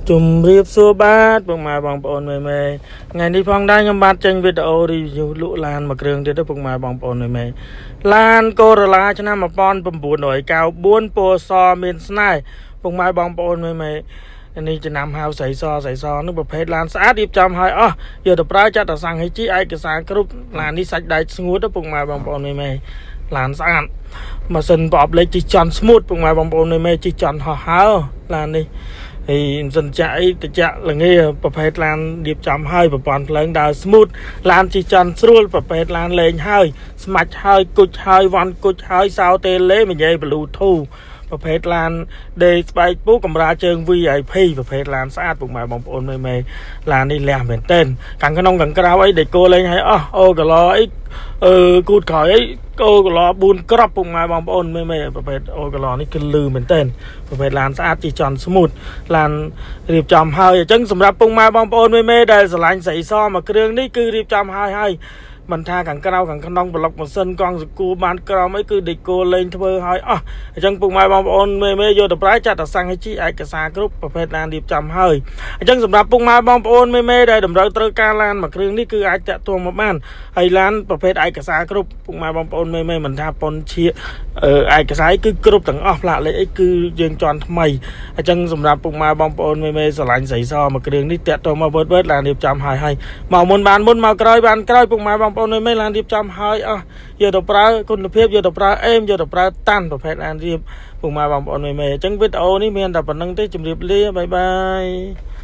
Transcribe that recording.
ជំរាបសួរបាទពុកម៉ែបងប្អូនមេមេថ្ងៃនេះផងដែរខ្ញុំបាទចេញវីដេអូ review លក់ឡានមួយគ្រឿងទៀតទៅពុកម៉ែបងប្អូនមេមេឡាន Corolla ឆ្នាំ1994ពណ៌សមានស្នេហ៍ពុកម៉ែបងប្អូនមេមេនេះចំណាំហៅស្រីសស្រីសនឹងប្រភេទឡានស្អាតរៀបចំឲ្យអស់យកទៅប្រើចាត់តសាំងឲ្យជីឯកសារគ្រប់ឡាននេះសាច់ដែកស្ងួតទៅពុកម៉ែបងប្អូនមេមេឡានស្អាតម៉ាស៊ីនប្រអប់លេខជិះចន់ស្មូតពុកម៉ែបងប្អូនមេមេជិះចន់ហោះហើរឡាននេះ ហើយសិនចាក់អីតិចល្ងាប្រភេទឡានរៀបចំហើយប្រព័ន្ធភ្លើងដើរ smooth ឡានជិះចន់ស្រួលប្រភេទឡានលេងហើយស្មាច់ហើយគុជហើយវ៉ាន់គុជហើយសោតេលេមនិយាយ Bluetooth ប្រភេទឡានដេកស្បែកពូកម្រាលជើង VIP ប្រភេទឡានស្អាតពុកម៉ែបងប្អូនមេមេឡាននេះលះមែនទែនខាងក្នុងខាងក្រៅអីដេកូលេងឲ្យអស់អូកាឡអីអឺគូតក្រោយអីអូកាឡ4ក្របពុកម៉ែបងប្អូនមេមេប្រភេទអូកាឡនេះគឺលឺមែនទែនប្រភេទឡានស្អាតជិះចន់ smooth ឡានរៀបចំហើយអញ្ចឹងសម្រាប់ពុកម៉ែបងប្អូនមេមេដែលស្រឡាញ់ស្រីសមួយគ្រឿងនេះគឺរៀបចំហើយហើយមិនថាខាងក្រៅខាងក្នុងប្លុកម៉ាស៊ីនកង់សកួរបានក្រោមអីគឺដេកូលេងធ្វើហើយអស់អញ្ចឹងពុកម៉ែបងប្អូនមេមេយកទៅប្រើចាត់តសាំងឲ្យជីឯកសារគ្រប់ប្រភេទឡានរៀបចំហើយអញ្ចឹងសម្រាប់ពុកម៉ែបងប្អូនមេមេដែលតម្រូវត្រូវការឡានមួយគ្រឿងនេះគឺអាចតាក់ទងមកបានហើយឡានប្រភេទឯកសារគ្រប់ពុកម៉ែបងប្អូនមេមេមិនថាប៉ុនឈៀកឯកសារគឺគ្រប់ទាំងអស់ផ្លាកលេខអីគឺយើងជន់ថ្មីអញ្ចឹងសម្រាប់ពុកម៉ែបងប្អូនមេមេស្រឡាញ់ស្រីសមួយគ្រឿងនេះតាក់ទងមកវើតវើតឡានរៀបចំហើយហើយមកមុនបានមុនមកក្រោយបានក្រោយពុកម៉ែបងប្អូនមេមេឡានរៀបចំហើយអស់យកទៅប្រើគុណភាពយកទៅប្រើអេមយកទៅប្រើតាន់ប្រភេទឡានរៀបពុកម៉ែបងប្អូនមេមេអញ្ចឹងវីដេអូនេះមានតែប៉ុណ្្នឹងទេជម្រាបលា bye bye.